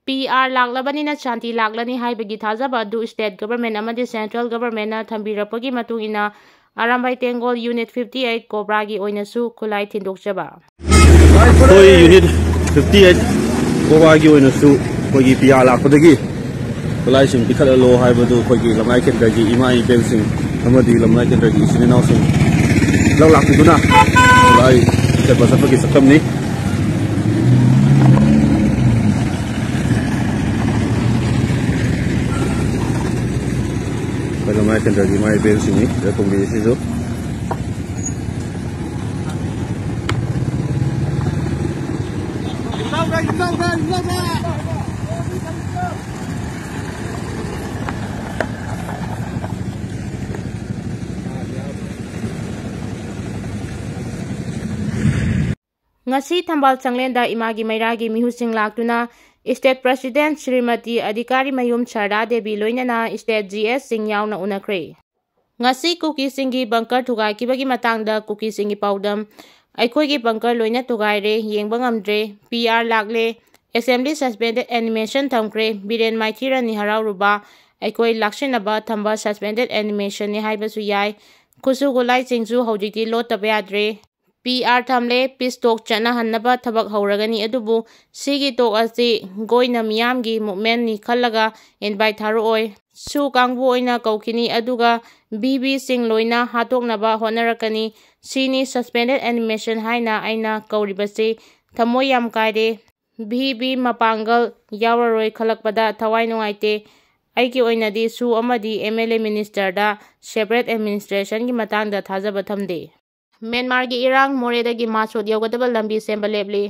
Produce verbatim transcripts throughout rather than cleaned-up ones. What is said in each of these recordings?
P R ꯂꯥꯛꯂꯕꯅꯤꯅ ꯁꯥꯟꯇꯤ ꯂꯥꯛꯂꯅꯤ ꯍꯥꯏꯕꯒꯤ ꯊꯥꯖꯕ ꯑꯗꯨ state government ꯑꯃꯗꯤ central governmentꯅ ꯊꯝꯕꯤꯔꯛꯄꯒꯤ ꯃꯇꯨꯡ ꯏꯟꯅ ꯑꯔꯥꯝꯕꯥꯏ ꯇꯦꯡꯒꯣꯜ unit fifty eight ꯀꯣꯕ꯭ꯔꯥꯒꯤ ꯑꯣꯏꯅꯁꯨ ꯈꯨꯠꯂꯥꯏ ꯊꯤꯟꯗꯣꯛꯆꯕ꯫ ꯑꯩꯈꯣꯏ unit fifty eight ꯀꯣꯕ꯭ꯔꯥꯒꯤ ꯑꯣꯏꯅꯁꯨ ꯑꯩꯈꯣꯏꯒꯤ ꯄꯤ ꯑꯥꯔ ꯂꯥꯛꯄꯗꯒꯤ ꯈꯨꯠꯂꯥꯏꯁꯤꯡ ꯄꯤꯈꯠꯍꯜꯂꯣ ꯍꯥꯏꯕꯗꯨ ꯑꯩꯈꯣꯏꯒꯤ ꯂꯝꯂꯥꯏ ꯀꯦꯟꯗ꯭ꯔꯒꯤ ꯏꯃꯥ ꯏꯕꯦꯜꯁꯤꯡ ꯑꯃꯗꯤ ꯂꯝꯂꯥꯏ ꯀꯦꯟꯗ꯭ꯔꯒꯤ ꯏꯆꯤꯟ ꯏꯅꯥꯎꯁꯤꯡ ꯂꯧ ꯂꯥꯛꯄꯤꯗꯨꯅ ꯈꯨꯠꯂꯥꯏ ꯄꯤꯈꯠꯄ ꯆꯠꯄꯒꯤ ꯆꯠꯐꯝꯅꯤ꯫ ꯑꯩꯈꯣꯏ ꯂꯝꯂꯥꯏ ꯀꯦꯟꯗ꯭ꯔꯒꯤ ꯏꯃꯥ ꯏꯕꯦꯜꯁꯤꯡꯅꯤ ꯁꯤꯗ ꯊꯣꯡꯕꯤꯔꯤꯁꯤꯁꯨ꯫ ꯉꯁꯤ ꯊꯝꯕꯥꯜ ꯆꯪꯂꯦꯟꯗ ꯏꯃꯥꯒꯤ ꯃꯩꯔꯥꯒꯤ ꯃꯤꯍꯨꯠꯁꯤꯡ ꯂꯥꯛꯇꯨꯅ state president ꯁ꯭ꯔꯤꯃꯇꯤ ꯑꯙꯤꯀꯥꯔꯤ ꯃꯌꯨꯝ ꯁꯔꯗꯥ ꯗꯦꯕꯤ ꯂꯣꯏꯅꯅ state G Sꯁꯤꯡ ꯌꯥꯎꯅ ꯎꯅꯈ꯭ꯔꯦ꯫ ꯉꯁꯤ ꯀꯨꯀꯤꯁꯤꯡꯒꯤ bunker ꯊꯨꯒꯥꯏꯈꯤꯕꯒꯤ ꯃꯇꯥꯡꯗ ꯀꯨꯀꯤꯁꯤꯡꯒꯤ ꯄꯥꯎꯗꯝ꯫ ꯑꯩꯈꯣꯏꯒꯤ bunker ꯂꯣꯏꯅ ꯊꯨꯒꯥꯏꯔꯦ, ꯌꯦꯡꯕ ꯉꯝꯗ꯭ꯔꯦ꯫ ꯄꯤ ꯑꯥꯔ ꯂꯥꯛꯂꯦ꯫ Assembly suspended animation ꯊꯝꯈ꯭ꯔꯦ꯫ ꯕꯤꯔꯦꯟ ꯃꯥꯏꯊꯤꯔꯅꯤ ꯍꯔꯥꯎꯔꯨꯕ꯫ ꯑꯩꯈꯣꯏ ꯂꯥꯛꯁꯤꯟꯅꯕ ꯊꯝꯕ suspended animationꯅꯤ ꯍꯥꯏꯕꯁꯨ ꯌꯥꯏ꯫ ꯈꯨꯠꯁꯨ ꯈꯨꯠꯂꯥꯏꯁꯤꯡꯁꯨ ꯍꯧꯖꯤꯛꯇꯤ ꯂꯣꯠꯇꯕ ꯌꯥꯗ꯭ꯔꯦ꯫ ꯄꯤ ꯑꯥꯔ ꯊꯝꯂꯦ꯫ Peace talk ꯆꯠꯅꯍꯟꯅꯕ ꯊꯕꯛ ꯍꯧꯔꯒꯅꯤ꯫ ꯑꯗꯨꯕꯨ ꯁꯤꯒꯤ talk ꯑꯁꯤ ꯒꯣꯏꯅ ꯃꯤꯌꯥꯝꯒꯤ movementꯅꯤ ꯈꯜꯂꯒ invite ꯊꯥꯔꯛꯑꯣꯏ꯫ ꯁꯨ ꯀꯥꯡꯕꯨ ꯑꯣꯏꯅ ꯀꯧꯈꯤꯅꯤ꯫ ꯑꯗꯨꯒ ꯚꯤ ꯚꯤꯁꯤꯡ ꯂꯣꯏꯅ ꯍꯥꯠꯇꯣꯛꯅꯕ ꯍꯣꯠꯅꯔꯛꯀꯅꯤ꯫ ꯁꯤꯅꯤ suspended animation ꯍꯥꯏꯅ ꯑꯩꯅ ꯀꯧꯔꯤꯕꯁꯤ꯫ ꯊꯃꯣꯏ ꯌꯥꯝ ꯀꯥꯏꯔꯦ꯫ ꯚꯤ ꯚꯤ ꯃꯄꯥꯡꯒꯜ ꯌꯥꯎꯔꯔꯣꯏ ꯈꯜꯂꯛꯄꯗ ꯊꯋꯥꯏ ꯅꯨꯡꯉꯥꯏꯇꯦ꯫ ꯑꯩꯒꯤ ꯑꯣꯏꯅꯗꯤ ꯁꯨ ꯑꯃꯗꯤ M L A ministerꯗ separate administrationꯒꯤ ꯃꯇꯥꯡꯗ ꯊꯥꯖꯕ ꯊꯝꯗꯦ꯫ ꯃ꯭ꯌꯥꯟꯃꯥꯔꯒꯤ ꯏꯔꯥꯡ, ꯃꯣꯔꯦꯗꯒꯤ ꯃꯥꯁꯣꯠ ꯌꯧꯒꯗꯕ ꯂꯝꯕꯤ ꯁꯦꯝꯕ ꯂꯦꯞꯂꯤ꯫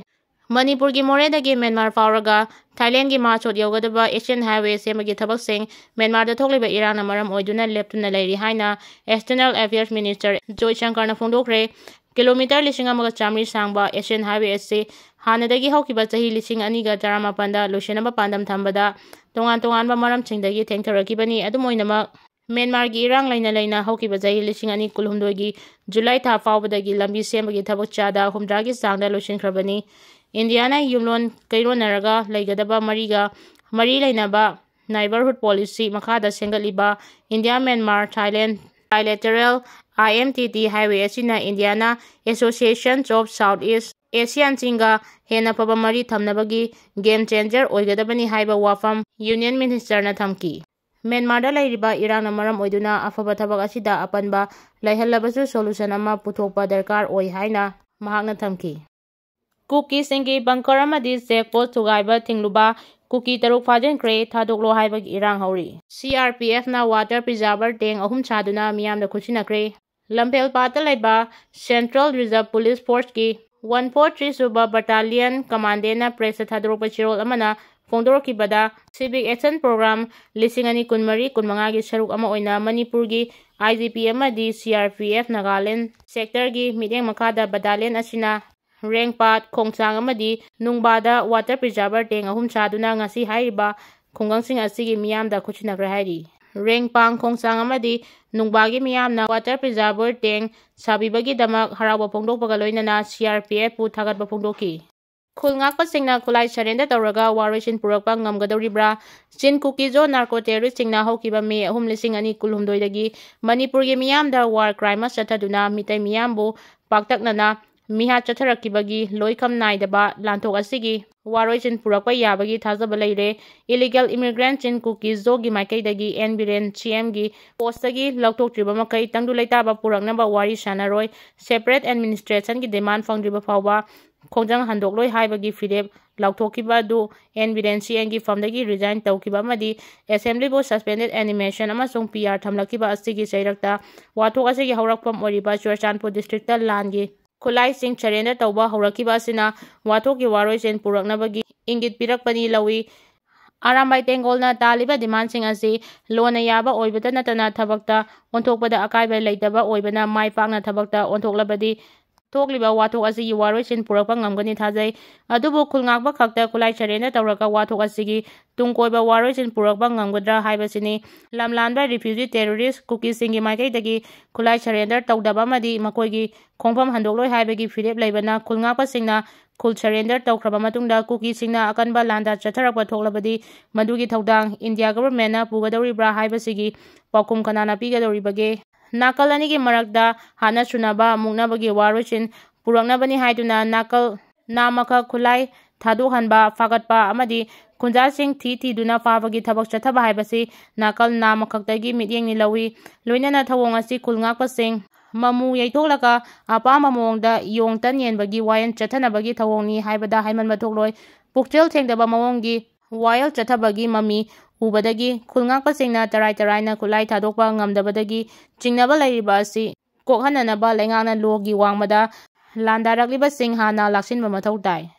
ꯃꯅꯤꯄꯨꯔꯒꯤ ꯃꯣꯔꯦꯗꯒꯤ ꯃ꯭ꯌꯥꯟꯃꯥꯔ ꯐꯥꯎꯔꯒ ꯊꯥꯏꯂꯦꯟꯗꯒꯤ ꯃꯥꯁꯣꯠ ꯌꯧꯒꯗꯕ Asian Highway ꯁꯦꯝꯕꯒꯤ ꯊꯕꯛꯁꯤꯡ ꯃ꯭ꯌꯥꯟꯃꯥꯔꯗ ꯊꯣꯛꯂꯤꯕ ꯏꯔꯥꯡꯅ ꯃꯔꯝ ꯑꯣꯏꯗꯨꯅ ꯂꯦꯞꯇꯨꯅ ꯂꯩꯔꯤ ꯍꯥꯏꯅ External Affairs Minister ꯖꯣꯏꯁꯪꯀꯔꯅ ꯐꯣꯡꯗꯣꯛꯈ꯭ꯔꯦ꯫ Kilometre ꯂꯤꯁꯤꯡ ꯑꯃꯒ ꯆꯥꯃꯔꯤ ꯁꯥꯡꯕ Asian Highway ꯑꯁꯤ ꯍꯥꯟꯅꯗꯒꯤ ꯍꯧꯈꯤꯕ ꯆꯍꯤ ꯂꯤꯁꯤꯡ ꯑꯅꯤꯒ ꯇꯔꯥꯃꯥꯄꯟꯗ ꯂꯣꯏꯁꯤꯟꯅꯕ ꯄꯥꯟꯗꯝ ꯊꯝꯕꯗ ꯇꯣꯉꯥꯟ ꯇꯣꯉꯥꯟꯕ ꯃꯔꯝꯁꯤꯡꯗꯒꯤ ꯊꯦꯡꯊꯔꯛꯈꯤꯕꯅꯤ꯫ ꯑꯗꯨꯝ ꯑꯣꯏꯅꯃꯛ, ꯃ꯭ꯌꯥꯟꯃꯥꯔꯒꯤ ꯏꯔꯥꯡ ꯂꯩꯅ ꯂꯩꯅ ꯍꯧꯈꯤꯕ ꯆꯍꯤ ꯂꯤꯁꯤꯡ ꯑꯅꯤ ꯀꯨꯟꯍꯨꯝꯗꯣꯏꯒꯤ ꯖꯨꯂꯥꯏ ꯊꯥ ꯐꯥꯎꯕꯗꯒꯤ ꯂꯝꯕꯤ ꯁꯦꯝꯕꯒꯤ ꯊꯕꯛ ꯆꯥꯗ ꯍꯨꯝꯗ꯭ꯔꯥꯒꯤ ꯆꯥꯡꯗ ꯂꯣꯏꯁꯤꯟꯈ꯭ꯔꯕꯅꯤ꯫ ꯏꯟꯗꯤꯌꯥꯅ ꯌꯨꯝꯂꯣꯟ ꯀꯩꯔꯣꯟꯅꯔꯒ ꯂꯩꯒꯗꯕ ꯃꯔꯤꯒ ꯃꯔꯤ ꯂꯩꯅꯕ Neighborhood Policy ꯃꯈꯥꯗ ꯁꯦꯝꯒꯠꯂꯤꯕ India Myanmar Thailand Trilateral, I M T T, highway ꯑꯁꯤꯅ ꯏꯟꯗꯤꯌꯥꯅ Association of South East Asianꯁꯤꯡꯒ ꯍꯦꯟꯅ ꯐꯕ ꯃꯔꯤ ꯊꯝꯅꯕꯒꯤ game changer ꯑꯣꯏꯒꯗꯕꯅꯤ ꯍꯥꯏꯕ ꯋꯥꯐꯝ Union Ministerꯅ ꯊꯝꯈꯤ꯫ ꯃ꯭ꯌꯥꯟꯃꯥꯔꯗ ꯂꯩꯔꯤꯕ ꯏꯔꯥꯡꯅ ꯃꯔꯝ ꯑꯣꯏꯗꯨꯅ ꯑꯐꯕ ꯊꯕꯛ ꯑꯁꯤꯗ ꯑꯄꯟꯕ ꯂꯩꯍꯜꯂꯕꯁꯨ solution ꯑꯃ ꯄꯨꯊꯣꯛꯄ ꯗꯔꯀꯥꯔ ꯑꯣꯏ ꯍꯥꯏꯅ ꯃꯍꯥꯛꯅ ꯊꯝꯈꯤ꯫ ꯀꯨꯀꯤꯁꯤꯡꯒꯤ bunker ꯑꯃꯗꯤ check post ꯊꯨꯒꯥꯏꯕ ꯊꯤꯡꯂꯨꯕ ꯀꯨꯀꯤ ꯇꯔꯨꯛ ꯐꯥꯖꯤꯟꯈ꯭ꯔꯦ, ꯊꯥꯗꯣꯛꯂꯣ ꯍꯥꯏꯕꯒꯤ ꯏꯔꯥꯡ ꯍꯧꯔꯤ꯫ C R P Fꯅ water preserver tank ꯑꯍꯨꯝ ꯁꯥꯗꯨꯅ ꯃꯤꯌꯥꯝꯗ ꯈꯨꯠꯁꯤꯟꯅꯈ꯭ꯔꯦ꯫ ꯂꯝꯐꯦꯜ ꯄꯥꯠꯇ ꯂꯩꯕ Central Reserve Police Forceꯀꯤ one four three ꯁꯨꯕ Battalion Commandantꯅ pressꯇ ꯊꯥꯗꯣꯔꯛꯄ ꯆꯦꯔꯣꯜ ꯑꯃꯅ ꯐꯣꯡꯗꯣꯔꯛꯈꯤꯕꯗ, Civic Action Program ꯂꯤꯁꯤꯡ ꯑꯅꯤ ꯀꯨꯟꯃꯔꯤ ꯀꯨꯟꯃꯉꯥꯒꯤ ꯁꯔꯨꯛ ꯑꯃ ꯑꯣꯏꯅ ꯃꯅꯤꯄꯨꯔꯒꯤ I G P ꯑꯃꯗꯤ C R P F Nagaland sectorꯒꯤ ꯃꯤꯠꯌꯦꯡ ꯃꯈꯥꯗ battalion ꯑꯁꯤꯅ ꯔꯦꯡꯄꯥꯠ, ꯈꯣꯡꯆꯥꯡ ꯑꯃꯗꯤ ꯅꯨꯡꯕꯥꯗ water preserver tank ꯑꯍꯨꯝ ꯁꯥꯗꯨꯅ ꯉꯁꯤ ꯍꯥꯏꯔꯤꯕ ꯈꯨꯡꯒꯪꯁꯤꯡ ꯑꯁꯤꯒꯤ ꯃꯤꯌꯥꯝꯗ ꯈꯨꯠꯁꯤꯟꯅꯈ꯭ꯔꯦ ꯍꯥꯏꯔꯤ꯫ ꯔꯦꯡꯄꯥꯡ, ꯈꯣꯡꯆꯥꯡ ꯑꯃꯗꯤ ꯅꯨꯡꯕꯥꯒꯤ ꯃꯤꯌꯥꯝꯅ water preserver tank ꯁꯥꯕꯤꯕꯒꯤꯗꯃꯛ ꯍꯔꯥꯎꯕ ꯐꯣꯡꯗꯣꯛꯄꯒ ꯂꯣꯏꯅꯅ C R P Fꯄꯨ ꯊꯥꯒꯠꯄ ꯐꯣꯡꯗꯣꯛꯈꯤ꯫ ꯈꯨꯜ ꯉꯥꯛꯄꯁꯤꯡꯅ ꯈꯨꯠꯂꯥꯏ surrender ꯇꯧꯔꯒ ꯋꯥꯔꯣꯏꯁꯤꯟ ꯄꯨꯔꯛꯄ ꯉꯝꯒꯗꯧꯔꯤꯕ꯭ꯔꯥ? Chin Kuki-Zo narco terroristꯁꯤꯡꯅ ꯍꯧꯈꯤꯕ May ꯑꯍꯨꯝ, ꯂꯤꯁꯤꯡ ꯑꯅꯤ ꯀꯨꯟꯍꯨꯝꯗꯣꯏꯗꯒꯤ ꯃꯅꯤꯄꯨꯔꯒꯤ ꯃꯤꯌꯥꯝꯗ war crime ꯑꯃ ꯆꯠꯊꯗꯨꯅ ꯃꯤꯇꯩ ꯃꯤꯌꯥꯝꯕꯨ ꯄꯥꯛꯇꯛꯅꯅ ꯃꯤꯍꯥꯠ ꯆꯠꯊꯔꯛꯈꯤꯕꯒꯤ ꯂꯣꯏꯈꯝ ꯅꯥꯏꯗꯕ ꯂꯥꯟꯊꯣꯛ ꯑꯁꯤꯒꯤ ꯋꯥꯔꯣꯏꯁꯤꯟ ꯄꯨꯔꯛꯄ ꯌꯥꯕꯒꯤ ꯊꯥꯖꯕ ꯂꯩꯔꯦ꯫ Illegal immigrant Chin Kuki-Zo-ꯒꯤ ꯃꯥꯏꯀꯩꯗꯒꯤ N ꯕꯤꯔꯦꯟ C M-ꯒꯤ postꯇꯒꯤ ꯂꯧꯊꯣꯛꯇ꯭ꯔꯤꯕ ꯃꯈꯩ ꯇꯪꯗꯨ ꯂꯩꯇꯥꯕ ꯄꯨꯔꯛꯅꯕ ꯋꯥꯔꯤ ꯁꯥꯟꯅꯔꯣꯏ꯫ Separate administrationꯒꯤ demand ꯐꯪꯗ꯭ꯔꯤꯕ ꯐꯥꯎꯕ ꯈꯣꯡꯖꯪ ꯍꯟꯗꯣꯛꯂꯣꯏ ꯍꯥꯏꯕꯒꯤ ꯐꯤꯔꯦꯞ ꯂꯥꯎꯊꯣꯛꯈꯤꯕ ꯑꯗꯨ N ꯕꯤꯔꯦꯟ C M-ꯒꯤ firmꯗꯒꯤ resign ꯇꯧꯈꯤꯕ ꯑꯃꯗꯤ assemblyꯕꯨ suspended animation ꯑꯃꯁꯨꯡ P R ꯊꯝꯂꯛꯈꯤꯕ ꯑꯁꯤꯒꯤ ꯆꯩꯔꯛꯇ ꯋꯥꯊꯣꯛ ꯑꯁꯤꯒꯤ ꯍꯧꯔꯛꯐꯝ ꯑꯣꯏꯔꯤꯕ ꯆꯨꯔꯆꯥꯟꯄꯨꯔ districtꯇ ꯂꯥꯟꯒꯤ ꯈꯨꯠꯂꯥꯏꯁꯤꯡ surrender ꯇꯧꯕ ꯍꯧꯔꯛꯈꯤꯕ ꯑꯁꯤꯅ ꯋꯥꯊꯣꯛꯀꯤ ꯋꯥꯔꯣꯏꯁꯤꯟ ꯄꯨꯔꯛꯅꯕꯒꯤ ꯏꯪꯒꯤꯠ ꯄꯤꯔꯛꯄꯅꯤ ꯂꯧꯏ꯫ ꯑꯔꯥꯝꯕꯥꯏ ꯇꯦꯡꯒꯣꯜꯅ ꯇꯥꯜꯂꯤꯕ demandꯁꯤꯡ ꯑꯁꯤ ꯂꯣꯟꯅ ꯌꯥꯕ ꯑꯣꯏꯕꯇ ꯅꯠꯇꯅ ꯊꯕꯛꯇ ꯑꯣꯟꯊꯣꯛꯄꯗ ꯑꯀꯥꯏꯕ ꯂꯩꯇꯕ ꯑꯣꯏꯕꯅ ꯃꯥꯏ ꯄꯥꯛꯅ ꯊꯕꯛꯇ ꯑꯣꯟꯊꯣꯛꯂꯕꯗꯤ ꯊꯣꯛꯂꯤꯕ ꯋꯥꯊꯣꯛ ꯑꯁꯤꯒꯤ ꯋꯥꯔꯣꯏꯁꯤꯟ ꯄꯨꯔꯛꯄ ꯉꯝꯒꯅꯤ ꯊꯥꯖꯩ꯫ ꯑꯗꯨꯕꯨ ꯈꯨꯜ ꯉꯥꯛꯄ ꯈꯛꯇ ꯈꯨꯠꯂꯥꯏ surrender ꯇꯧꯔꯒ ꯋꯥꯊꯣꯛ ꯑꯁꯤꯒꯤ ꯇꯨꯡ ꯀꯣꯏꯕ ꯋꯥꯔꯣꯏꯁꯤꯟ ꯄꯨꯔꯛꯄ ꯉꯝꯒꯗ꯭ꯔꯥ ꯍꯥꯏꯕꯁꯤꯅꯤ꯫ ꯂꯝꯂꯥꯟꯕ refugee terrorist ꯀꯨꯀꯤꯁꯤꯡꯒꯤ ꯃꯥꯏꯀꯩꯗꯒꯤ ꯈꯨꯠꯂꯥꯏ surrender ꯇꯧꯗꯕ ꯑꯃꯗꯤ ꯃꯈꯣꯏꯒꯤ ꯈꯣꯡꯐꯝ ꯍꯟꯗꯣꯛꯂꯣꯏ ꯍꯥꯏꯕꯒꯤ ꯐꯤꯔꯦꯞ ꯂꯩꯕꯅ ꯈꯨꯜ ꯉꯥꯛꯄꯁꯤꯡꯅ ꯈꯨꯜ surrender ꯇꯧꯈ꯭ꯔꯕ ꯃꯇꯨꯡꯗ ꯀꯨꯀꯤꯁꯤꯡꯅ ꯑꯀꯟꯕ ꯂꯥꯟꯗꯥ ꯆꯠꯊꯔꯛꯄ ꯊꯣꯛꯂꯕꯗꯤ ꯃꯗꯨꯒꯤ ꯊꯧꯗꯥꯡ India government ꯅ ꯄꯨꯒꯗꯧꯔꯤꯕ꯭ꯔꯥ ꯍꯥꯏꯕꯁꯤꯒꯤ ꯄꯥꯎꯈꯨꯝ ꯀꯅꯥꯅ ꯄꯤꯒꯗꯧꯔꯤꯕꯒꯦ? ꯅꯥꯀꯜ ꯑꯅꯤꯒꯤ ꯃꯔꯛꯇ ꯍꯥꯠꯅ ꯁꯨꯅꯕ ꯃꯨꯛꯅꯕꯒꯤ ꯋꯥꯔꯣꯏꯁꯤꯟ ꯄꯨꯔꯛꯅꯕꯅꯤ ꯍꯥꯏꯗꯨꯅ ꯅꯥꯀꯜ ꯅꯥꯝꯃꯈꯛ ꯈꯨꯠꯂꯥꯏ ꯊꯥꯗꯣꯛꯍꯟꯕ, ꯐꯥꯒꯠꯄ ꯑꯃꯗꯤ ꯈꯨꯟꯖꯥꯁꯤꯡ ꯊꯤ ꯊꯤꯗꯨꯅ ꯐꯥꯕꯒꯤ ꯊꯕꯛ ꯆꯠꯊꯕ ꯍꯥꯏꯕꯁꯤ ꯅꯥꯀꯜ ꯅꯥꯝꯃꯈꯛꯇꯒꯤ ꯃꯤꯠꯌꯦꯡꯅꯤ ꯂꯧꯏ꯫ ꯂꯣꯏꯅꯅ ꯊꯧꯑꯣꯡ ꯑꯁꯤ ꯈꯨꯜ ꯉꯥꯛꯄꯁꯤꯡ ꯃꯃꯨ ꯌꯩꯊꯣꯛꯂꯒ ꯑꯄꯥꯝꯕ ꯃꯑꯣꯡꯗ ꯌꯣꯡ ꯇꯟ ꯌꯦꯟꯕꯒꯤ ꯋꯥꯌꯦꯜ ꯆꯠꯊꯅꯕꯒꯤ ꯊꯧꯑꯣꯡꯅꯤ ꯍꯥꯏꯕꯗ ꯍꯥꯏꯃꯟꯕ ꯊꯣꯛꯂꯣꯏ꯫ ꯄꯨꯛꯆꯦꯜ ꯊꯦꯡꯗꯕ ꯃꯑꯣꯡꯒꯤ ꯋꯥꯌꯦꯜ ꯆꯠꯊꯕꯒꯤ ꯃꯃꯤ ꯎꯕꯗꯒꯤ ꯈꯨꯜ ꯉꯥꯛꯄꯁꯤꯡꯅ ꯇꯔꯥꯏ ꯇꯔꯥꯏꯅ ꯈꯨꯠꯂꯥꯏ ꯊꯥꯗꯣꯛꯄ ꯉꯝꯗꯕꯗꯒꯤ ꯆꯤꯡꯅꯕ ꯂꯩꯔꯤꯕ ꯑꯁꯤ ꯀꯣꯛꯍꯟꯅꯅꯕ ꯂꯩꯉꯥꯛꯅ ꯂꯣꯒꯤ ꯋꯥꯡꯃꯗ ꯂꯥꯟꯗꯥꯔꯛꯂꯤꯕꯁꯤꯡ ꯍꯥꯟꯅ ꯂꯥꯛꯁꯤꯟꯕ ꯃꯊꯧ ꯇꯥꯏ꯫